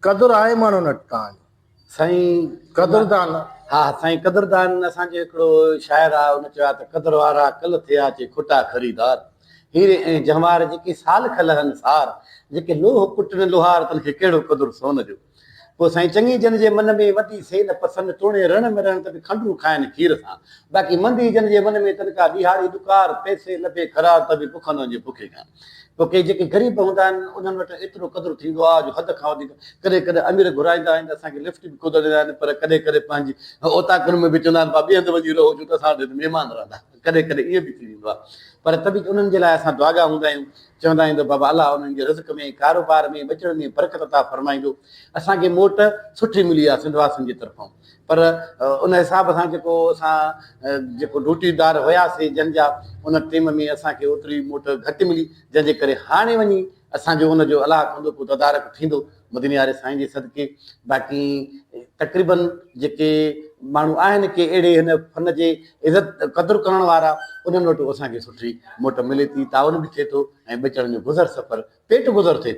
قدر آهي ماڻهن وٽ توهان جو. سائين قدردان. ها سائين قدردان اسان جو هڪڙو شاعر آ ان چيو آ ته قدر وارا ڪل ٿيا چي کٽا خريدار هيري ۽ جنوار جيڪي سال کل هن سار جيڪي لوهه پٽن لوهار تن کي ڪهڙو قدر سون جو پوء سائين چڱي جن جي من ۾ مندي سي نه پسن توڻي رڻ ۾ رهن ته به کنڊون کائن کير سان باقي مندي جن جي من ۾ تن ڪا ڏيهاڙي ڏڪار پئسي لڀي خرار ته به بکن وڃي بکي کان. پوء ڪي جيڪي غريب هوندا آهن انهن وٽ ايترو قدر ٿيندو آهي جو حد کان وڌيڪ ڪڏهن ڪڏهن امير گهرائيندا آهن ته اسان کي لفٽ به ڪونه ڏيندا آهن پر ڪڏهن ڪڏهن پنهنجي اوطاقن ۾ به چوندا آهن ڀاء ٻئي هنڌ وڃي رهو ڇو ته اسان وٽ هت مهمان رهندا ڪڏهن ڪڏهن ائين به ٿي ويندو آهي پر ته به انهن جي لاء اسان دعاگا هوندا آهيون چوندا آهيون ته بابا الله انهن جي رزق ۾ ڪاروبار ۾ ٻچڙن ۾ برڪت عطا فرمائيندو اسان کي موٽ سٺي ملي آهي سنڌ واسين جي طرفان پر ان حساب سان جيڪو اسان جيڪو ڊيوٽي دار هياسين جن جا ان ٽيم ۾ اسان کي اوتري موٽ گهٽ ملي جنهن جي ڪري هاڻي وڃي اسان جو ان جو الله ڪندو ڪو تدارڪ ٿيندو مديني واري سائين جي صدقي باقي تقريبن جيڪي ماڻهو آهن ڪي اهڙي هن فن جي عزت قدر ڪرڻ وارا انهن وٽ اسان کي سٺي موٽ ملي ٿي تعاون به ٿئي ٿو ۽ ٻچڙن جو گذر سفر پيٽ گذر ٿئي ٿو.